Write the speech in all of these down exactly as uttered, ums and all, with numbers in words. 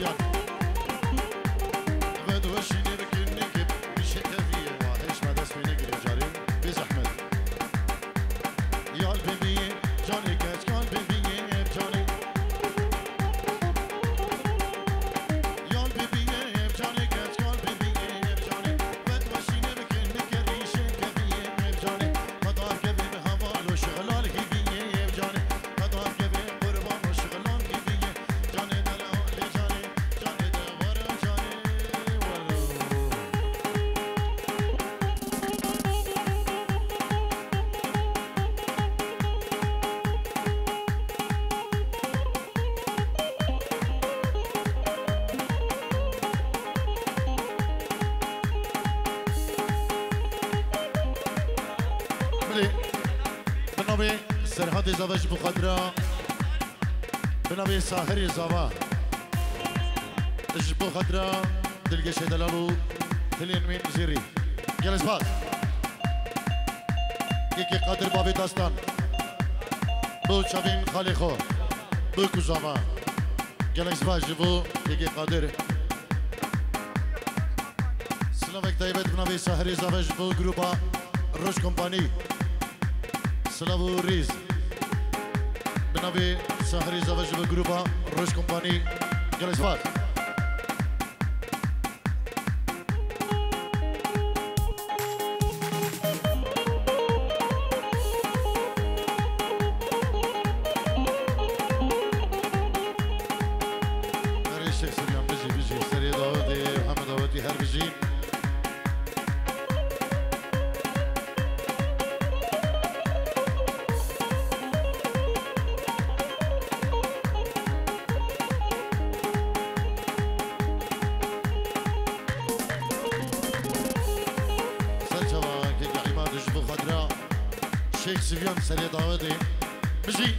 Yan. Ve diweşînê bikin nêkê bişêkeviyê. Wa hêş me dest pê nekirê carê. Bê zehmet. Yal bibiyê canê keç, yal bibiyê canê. Yal bibiyê canê keç, yal bibiyê canê. Ve diweşînê bikin nêkê bişêkeviyê canê. Qedar kevê bi heval û şixlal hîviyê canê. Qedar kevê qurban û şixlal hîviyê canê. Dela lê canê. Bilê, bi navê Serhatê Zava ji bo xatira, bi navê Sahirê Zava. Ji bo xatira dilgeşê delal û dilên wî zêrî. Gelek spas. Kekê Qadir Babê Dastan. Bo çavên xalê xwe. Bo kuzama. Gelek spas ji bo Kekê Qadir. Silavek taybet bi navê Sahirê Zava ji bo grupa Roj Kompanî. Silav û rêz. Bi navê Sahirê Zava ji bo grupa Roj Kompanî. Gelek spas. Erê Şêx Siryan bijî, bijî. Serê dawetê, heme dawetî her bijî. Ser çava keke Îmad ji bo xatira Şêx Sivyan serê dawetê bijî.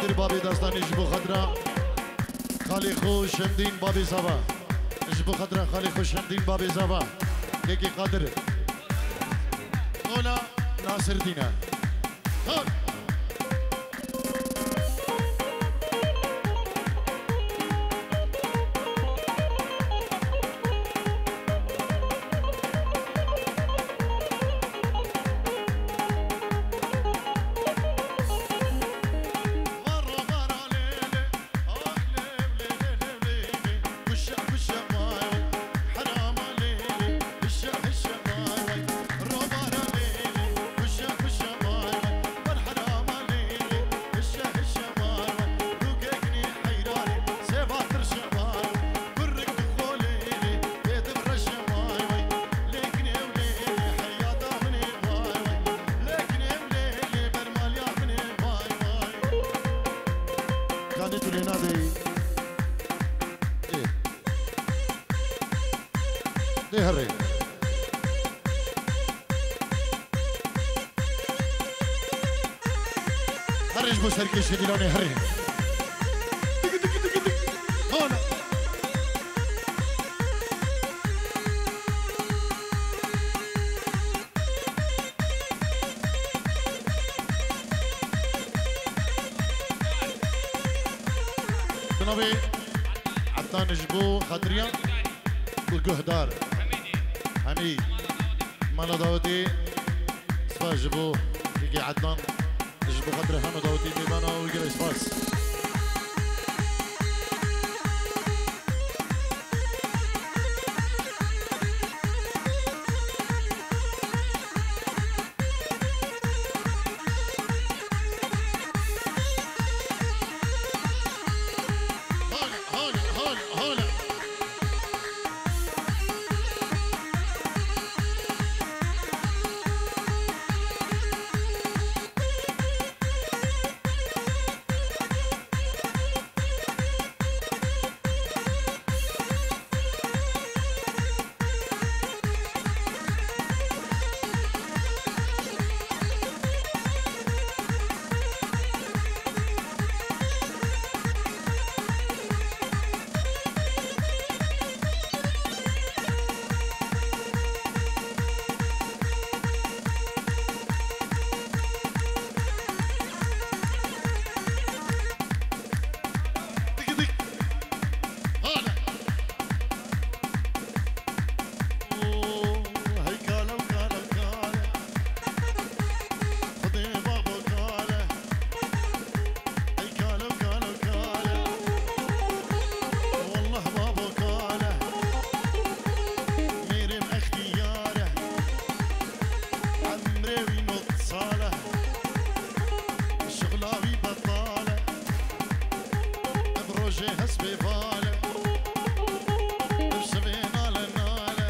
Qadir Babê Dastanî ji bo xatira xalê xwe Şemdîn Babê Zava. Ji bo xatira xalê xwe Şemdîn Babê Zava. Kekê Qadir. Ola Nasirdîn e. Hol. Kanê tu lê nadeyî. Ê. Dê herê. Herê ji bo serkêşê dîlanê herê. Ana. Bi navê Etan ji bo xatiriya û guhdar. Hemî mala dawetê spas ji bo Ednan, ji bo xatir hemû dawetî mêvana û gelek spas. Hola, hola, hola, hola. Dik dik. Hala. Oo, hey kale, kale, kale. Xwedê babo kale. Hey kale, kale, kale. Wallah babo kale. Mêrê min extiyar e. Emrê wî nod sal e. Şixla wî betal e. Ev rojê hespê val e. Ev şevê nale nale.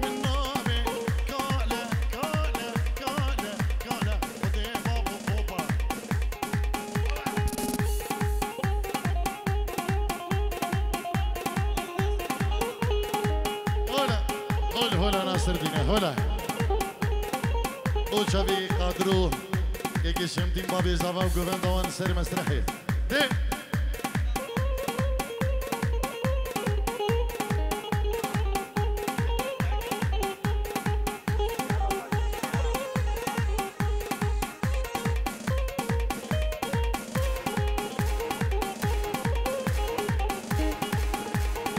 Min navê kale, kale, kale, kale. Xwedê babo popa. Hola, hola, hola Nasir Dîne, hola. O çavî Qadir û Kekê Şemdîn babê zava û govenda wan ser mesrehê. Dê.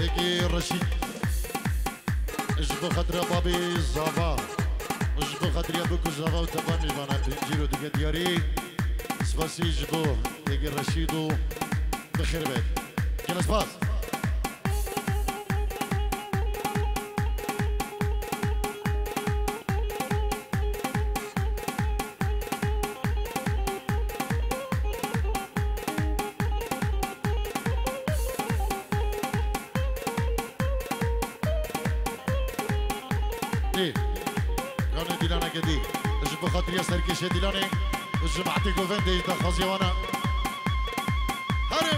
Êkî Reşîd. Ji bo xatira babê zava. Ji bo xatiriya bik û zava û teva mêvana pêncî ro dige diyarî. Spasî ji bo Êkî Reşîd û bi xêr be. Gelek spas. Ê, ganê dîlaneke dî. Ji bo xatiriya serkêşê dîlanê, ji mehtê govendê daxwaziya wan e. Herê!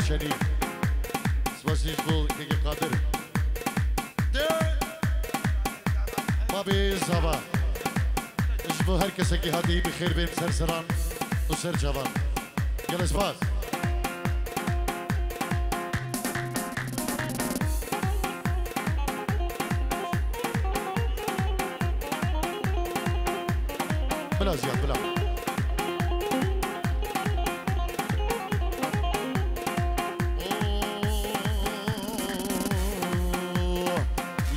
Şenî. Spasî ji bo Kekê Qadir. De. Babê Zava. Ji bo her kesekî hatî bi xêr bên ser seran û ser çavan. Gelek spas. Bila Ziyad, bila.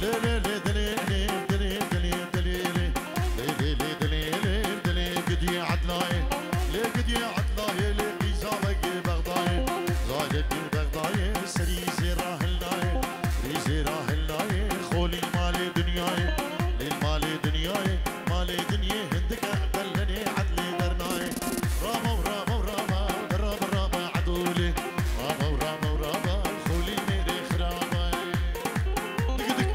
Lê, lê, lê, dilê, lê, dilê, dilê, dilê, lê. Lê, lê, lê, dilê, lê, dilê, gidiyê Edlayê. Lê gidiyê Edlayê, lê qîza wekî Bexdayê. Zayekî Bexdayê, serî zêra hilnayê. Rî zêra hilnayê, xolî malê dinyayê. Lê malê dinyayê, malê dinyê hindike, qellenê Edlê dernayê. Rama, rama, rama, rama, rama, Edolê. Rama, rama, rama, xolî mêrê xirabayê. Dik, dik.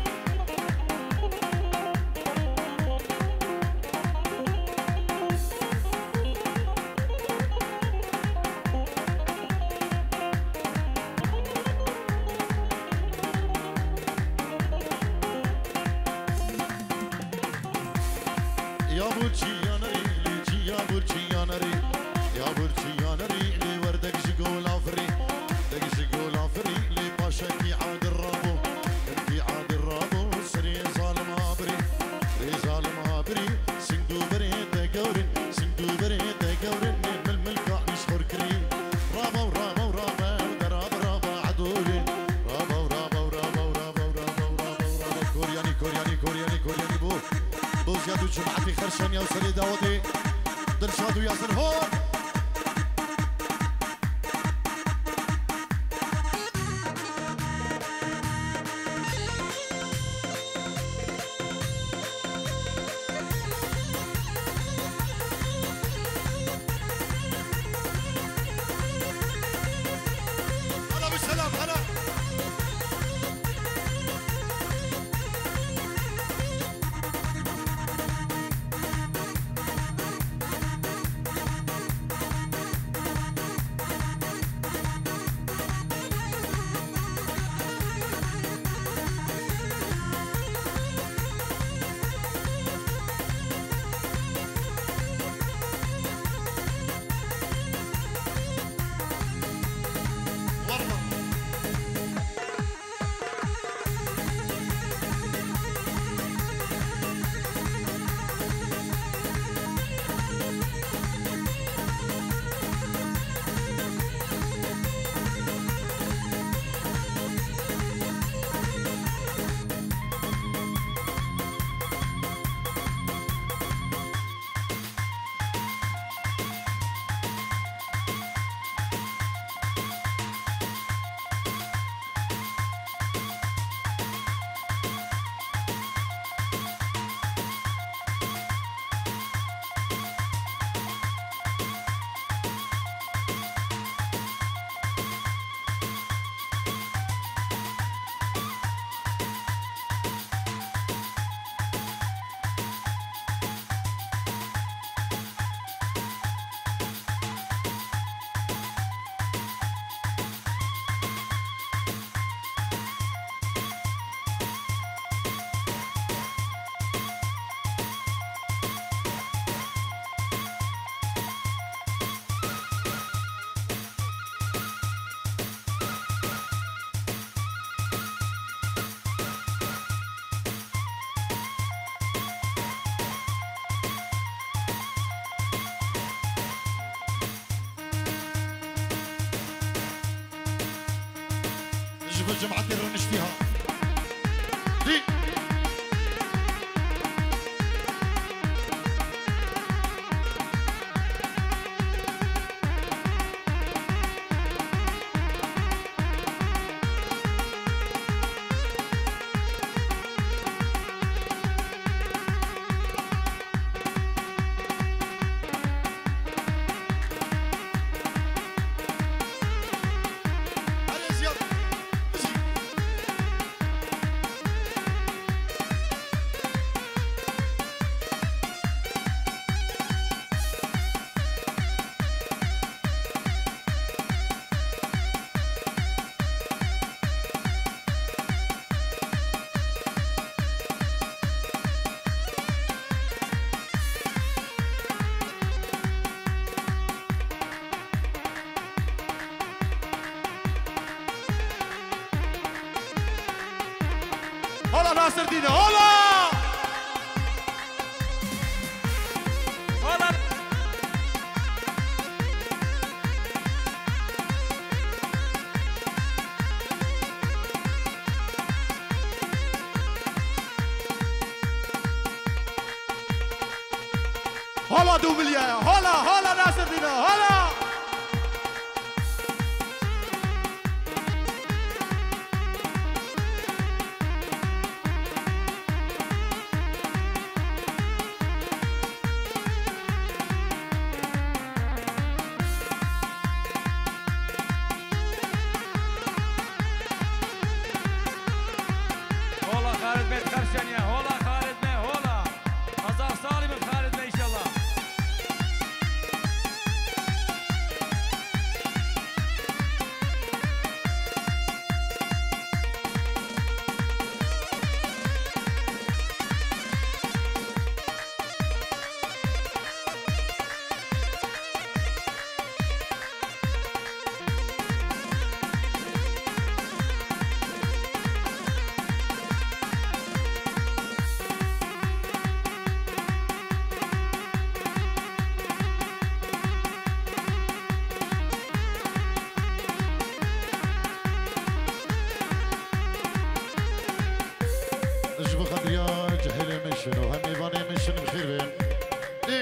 Ya burçî ya nerî, lê çi ya burçî ya nerî, ya burçî ya nerî, lê werdek ji gola firî, dek ji gola firî, lê paşekî adir rabû, kemkî adir rabû, serê zalim abirî, rê zalim abirî, singdû berê te gewrin, singdû berê te gewrin, lê milmilka nîşxor kirî. Rabaw, rabaw, rabaw, derabaw, rabaw, edolê. Rabaw, rabaw, rabaw, rabaw, rabaw, rabaw, rabaw. Koryanî, koryanî, koryanî, koryanî bû. Dozya du cemaetî xerşen ya serê dawetê. Dilşad û Yasir hor. Hela bi selam, hela. Ji bo cemaetê rûniştî ha. Dî. Hola Nasir Dîne, hola! Hola! Hola Dûmilye, hola, hola Nasir Dîne, hola! Hola Xalid Bey, xerşeniye, hola Xalid Bey, hola. Hazar salî bin Xalid Bey inşallah. Ji bo xatir ya cihêlê min şin û hem mêvanê min şin bi xêr bin. Dê.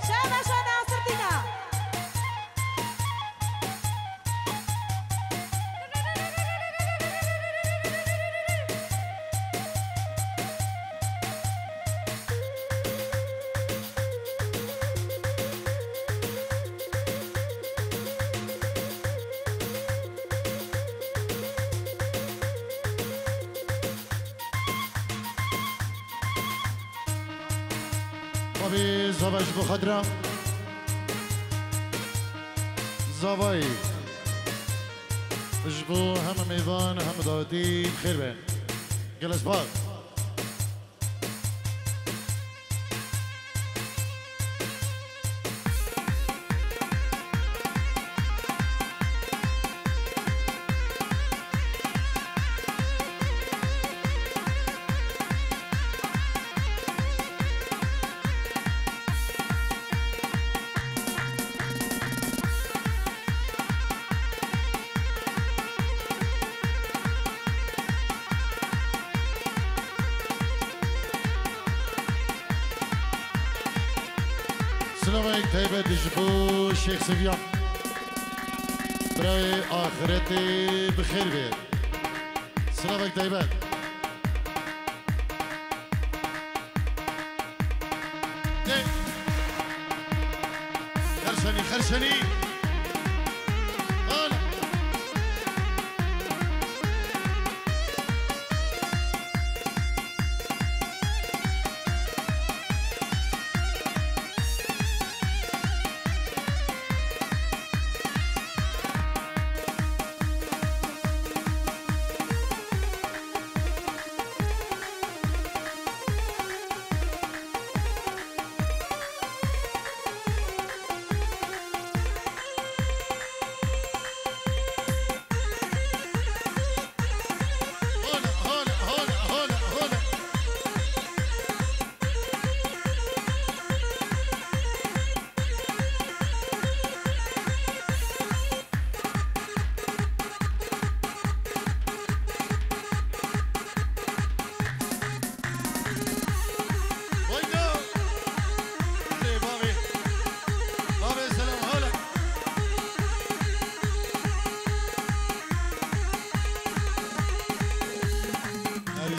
Şabaş Nasir Dîna. Bavê zava ji bo xatira zavayê, ji bo hemû mêvan, hemû dawetî bi xêr be. Gelek spas. Silavek taybet ji bo Şêx Sivyan. Birayê axiretê bi xêr bê. Silavek taybet. Ê! Xerşenî, xerşenî! Al!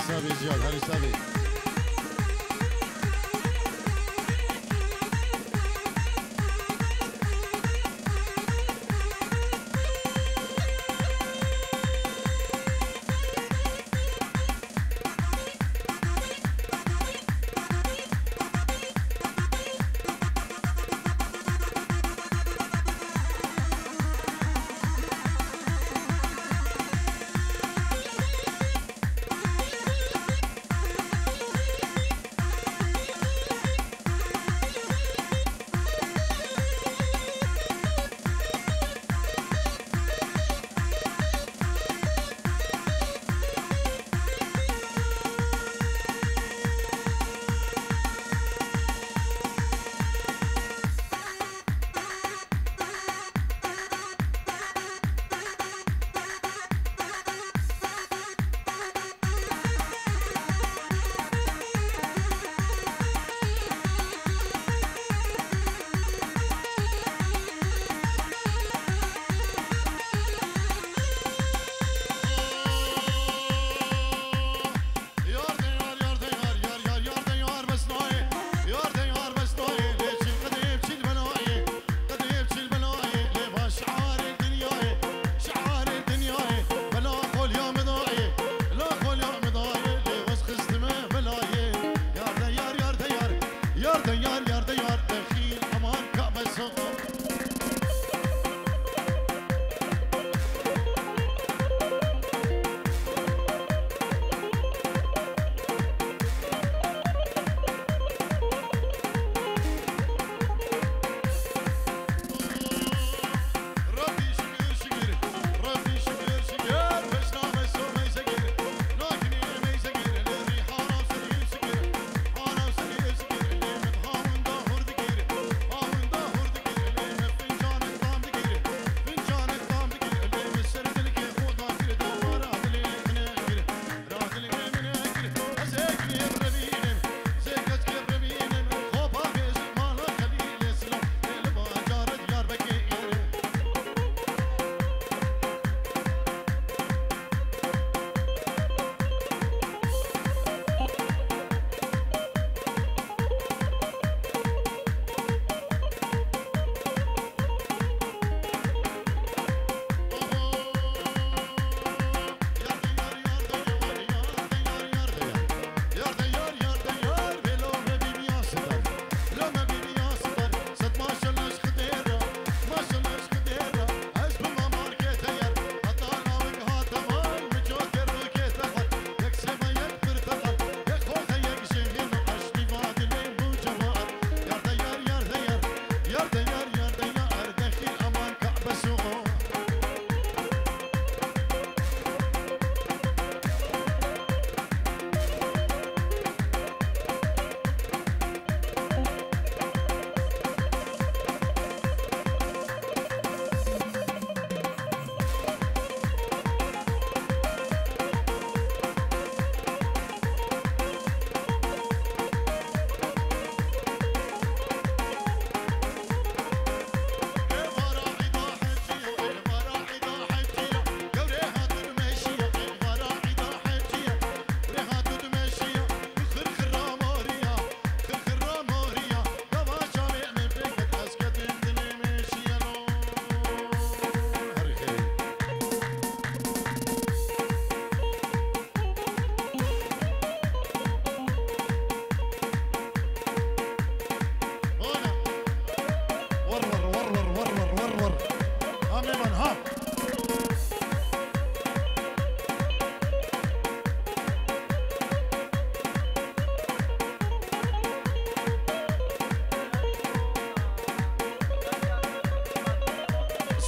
Tabii Ziyad, herî tabii.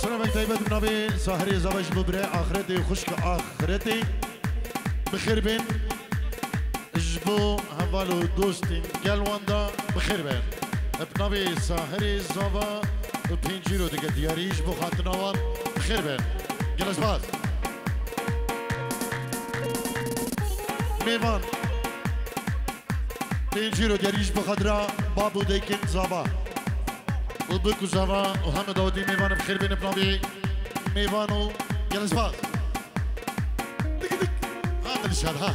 Silavek taybet bi navê Sahirê Zava ji bo birê axretê û xwişk axretê. Bi xêr bên ji bo heval û dostên gel wan de bi xêr bên. Bi navê Sahirê Zava û pênc euro dike diyarî ji bo xatina wan bi xêr bên. Gelek spas. Mêvan. Pênc euro gerî ji bi xatira bab û dayikên zava û bik û zava û heme dawetî mêvan bi xêr bêne bi navê mêvan û gelek spas. Dik dik. Ha, dilşad, ha.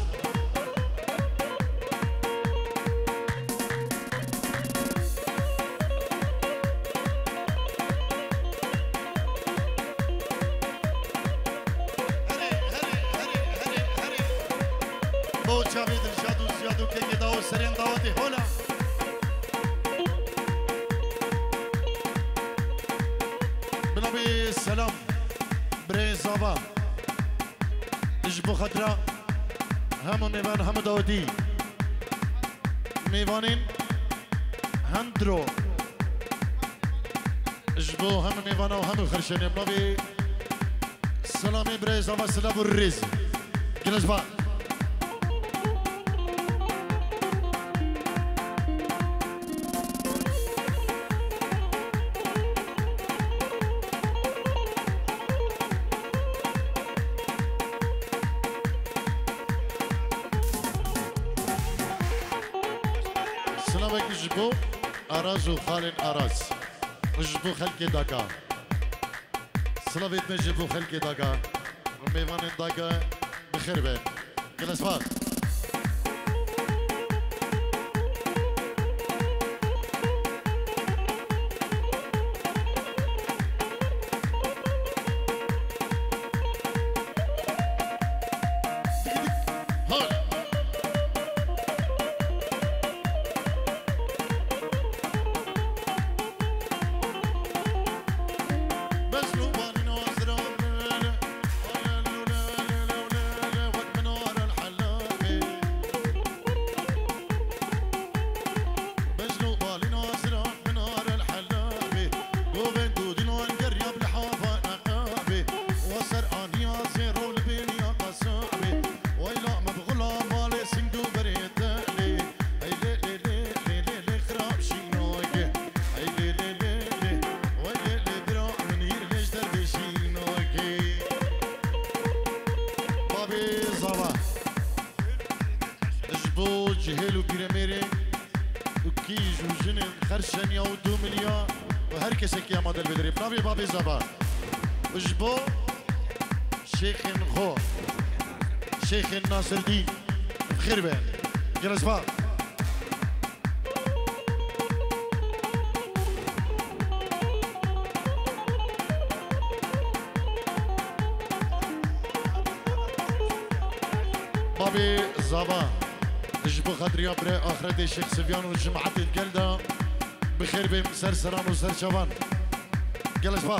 Serên dawetê hola. Binabê selam. Birê zava. Ji bo xatira hemû mêvan, hemû dawetî. Mêvanên Hendro. Ji bo hemû mêvana û hemû xerşenê. Binabê selamê birê zava, silav û rêz. Gelesba. Silavek ji bo Araz û xalên Araz. Ji bo xelkê Daga. Silavê me ji bo xelkê Daga. Mêvanên Daga bi xêr be. Gelespa. Babê Zava. Ji bo cihêl û pîremêrê û kîj û jinên xerşeniya û dûmiliya û her kesekî hema dervê derê. Navê Babê Zava. Û ji bo şêxên xwe, şêxên Nasirdîn, xêr be. Gelespa. Babê Zava, ji bo xatiriya birê axretê Şêx Sivyan û cimatê gel de bi xêr bê ser seran û ser çavan. Gelespa.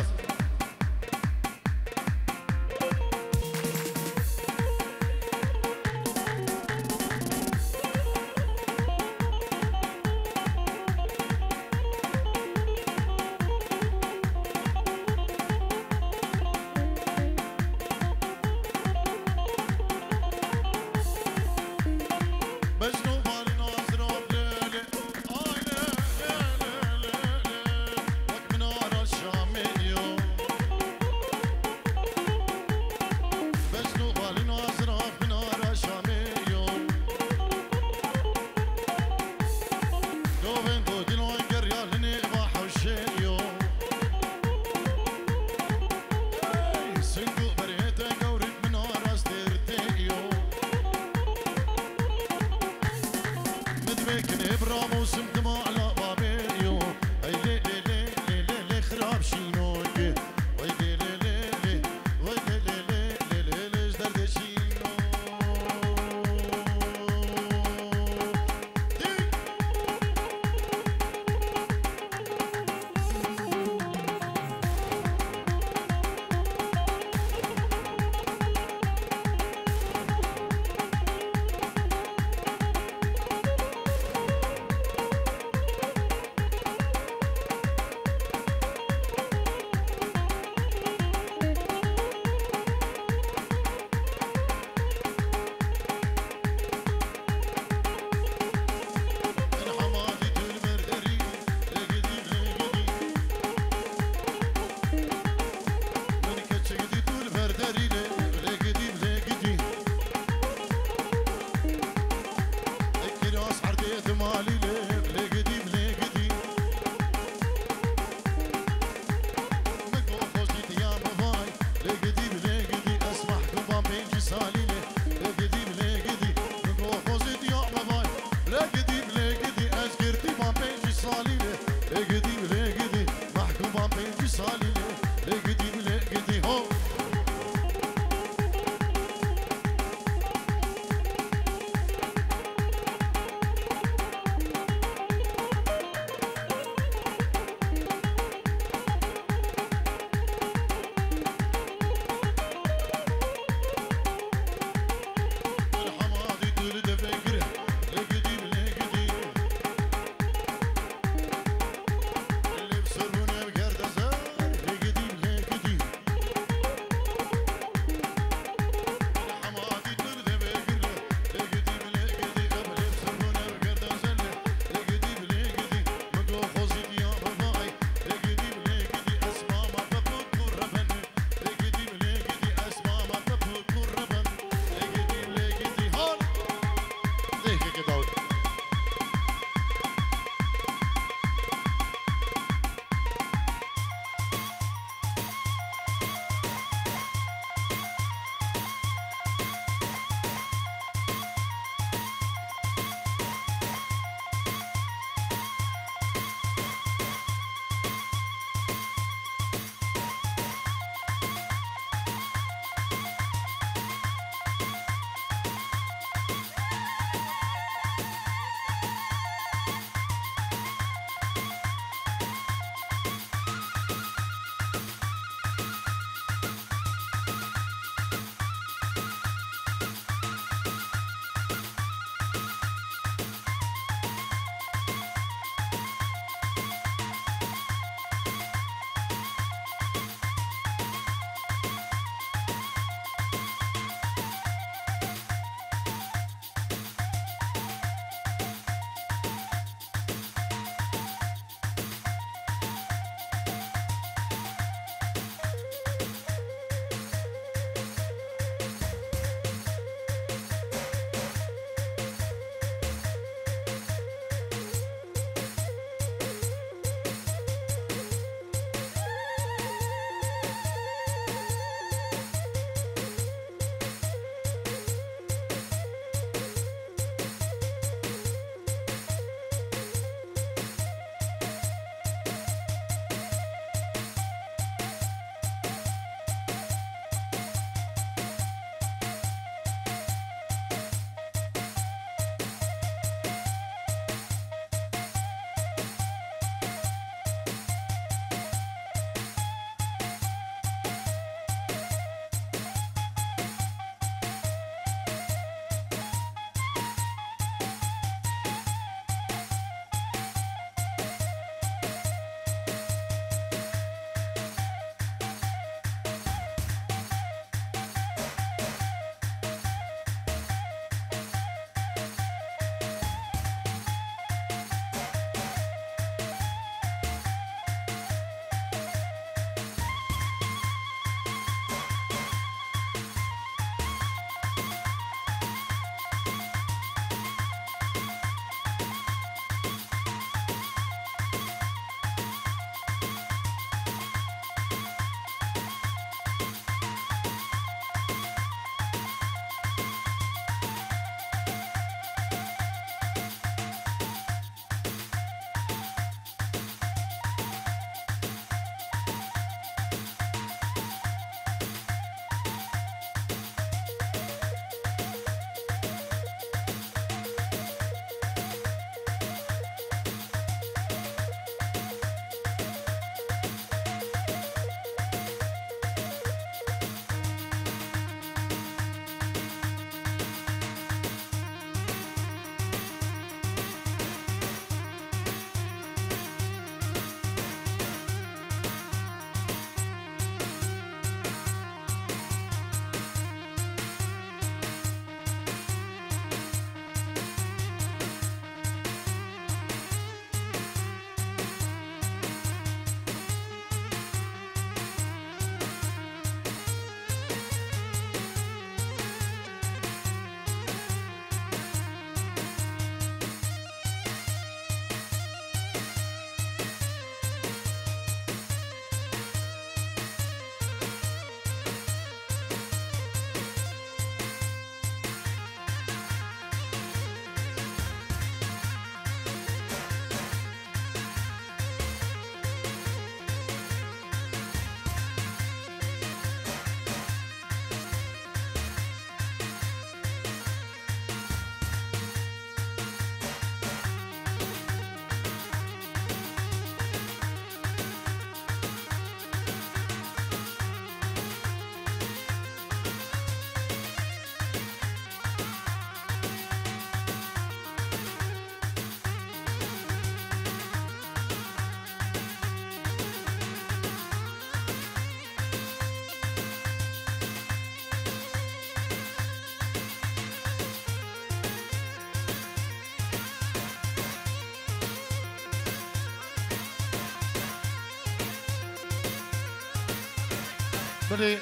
Belê,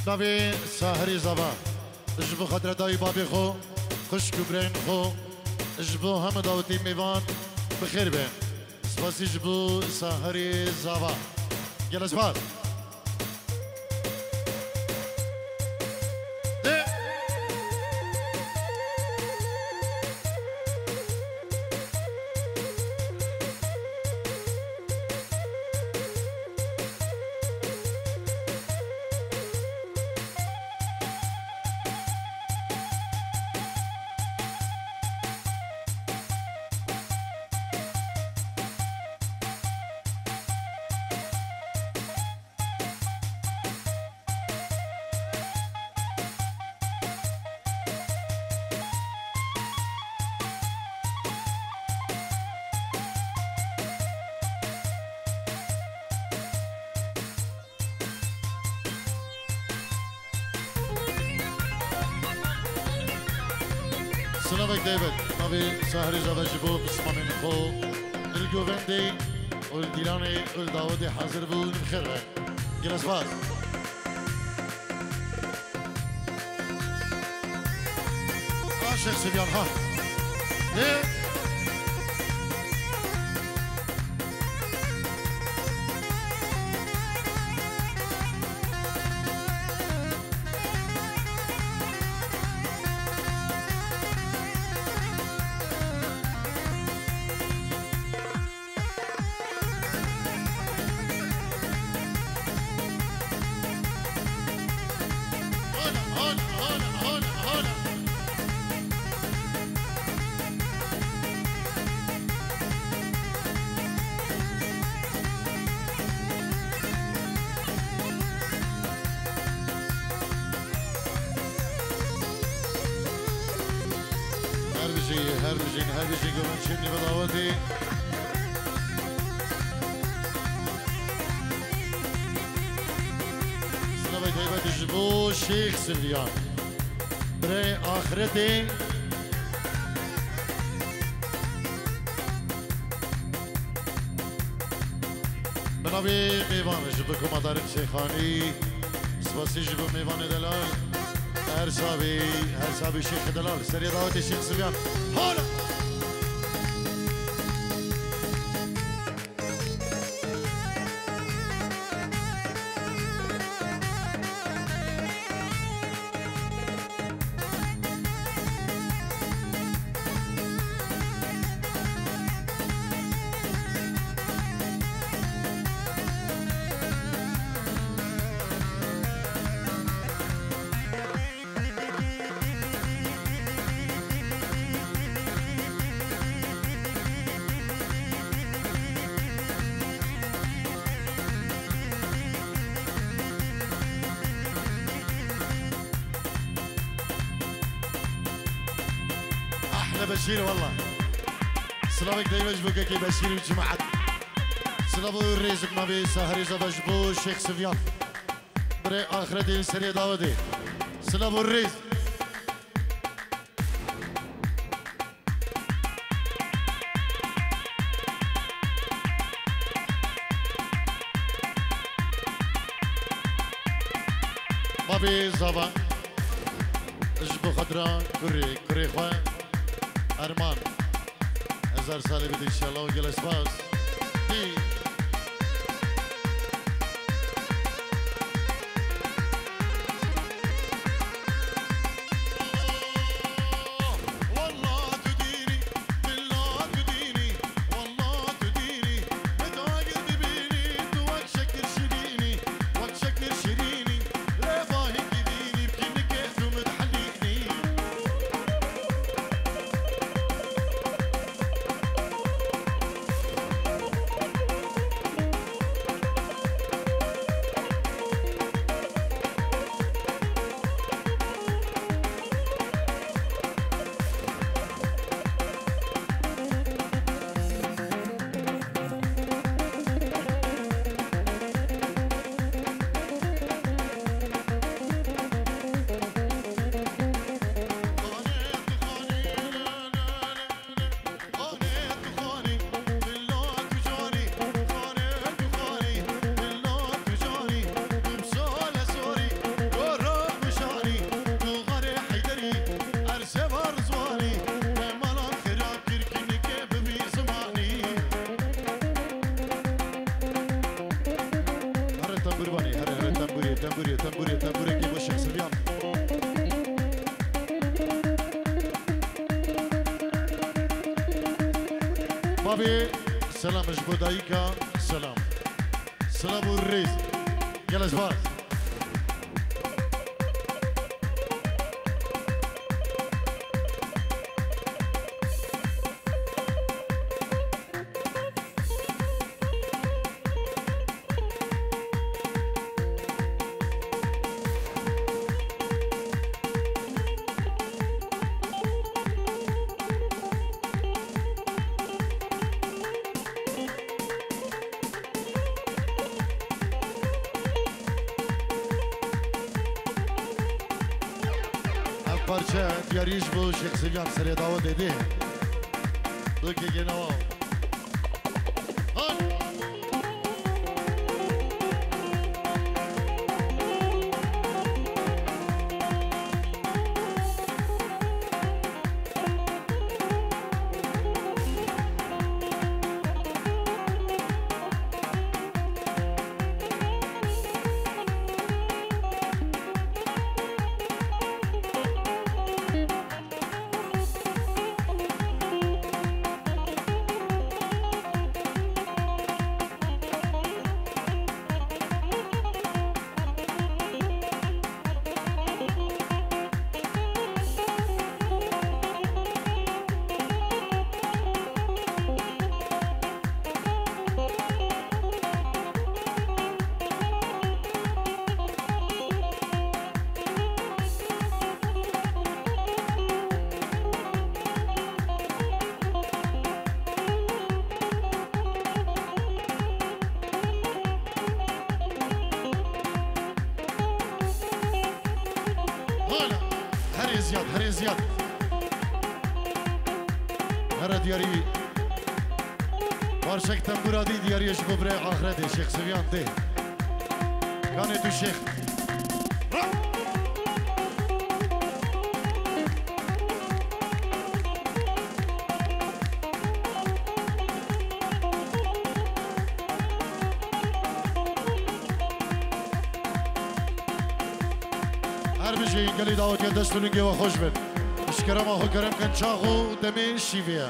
navê Sahirê Zava. Ji bo xatira dayî babê xwe, xwişk û birayên xwe, ji bo hemû dawetî mêvan bi xêr be. Spasî ji bo Sahirê Zava. Gelek spas. Silavek taybet. Navê Sahirê Zava ji bo pismamên xwe, li govendê û li dîlanê û li dawetê hazir bû, li xêr be. Gelek spas. Ha, Şêx Sibyan, ha. Lê Her bijî, her bijîn, her bijîn govend çînî bi dawetê. Silavê taybetî ji bo Şêx Silviyan. Birê axretê. Bi navê mêvan ji bo Koma Tarîk Şêxanî, spasî ji bo mêvanê delal, her sabî, her sabî Şêxê delal, serê dawetê Şêx Sibyan. Hala! Ehle Beşîr, wallah. Silavek taybet ji bo kekê Beşîr û cemaet. Silav û rêz bi navê Sahirê Zava ji bo Şêx Sivyan. Birê axretê serê dawetê. Silav û rêz. Babê Zava, ji bo xatira kurê, kurê xwe Erman. Hezar salê bidî inşallah û gelek spas. Dî. Tembûrê, tembûrê, tembûrekê bo Şêx Silviyan. Bavê, selam ji bo dayika, selam. Selam û rêz. Gelek spas. Ev parçe diyarî ji bo Şêx Silviyan serê dawetê dê. Dokê gênawa. Hala. Herê ziyad, herê ziyad. Here diyarî. Parçek tembûra dî diyarî ji bo birê axretê Şêx Silviyan dê. Kanê tu Şêx. Her bijî gelî dawetiye dest û lingê we xweş bin. Ji kerema xwe kerem kin çax û demê şîvê ye.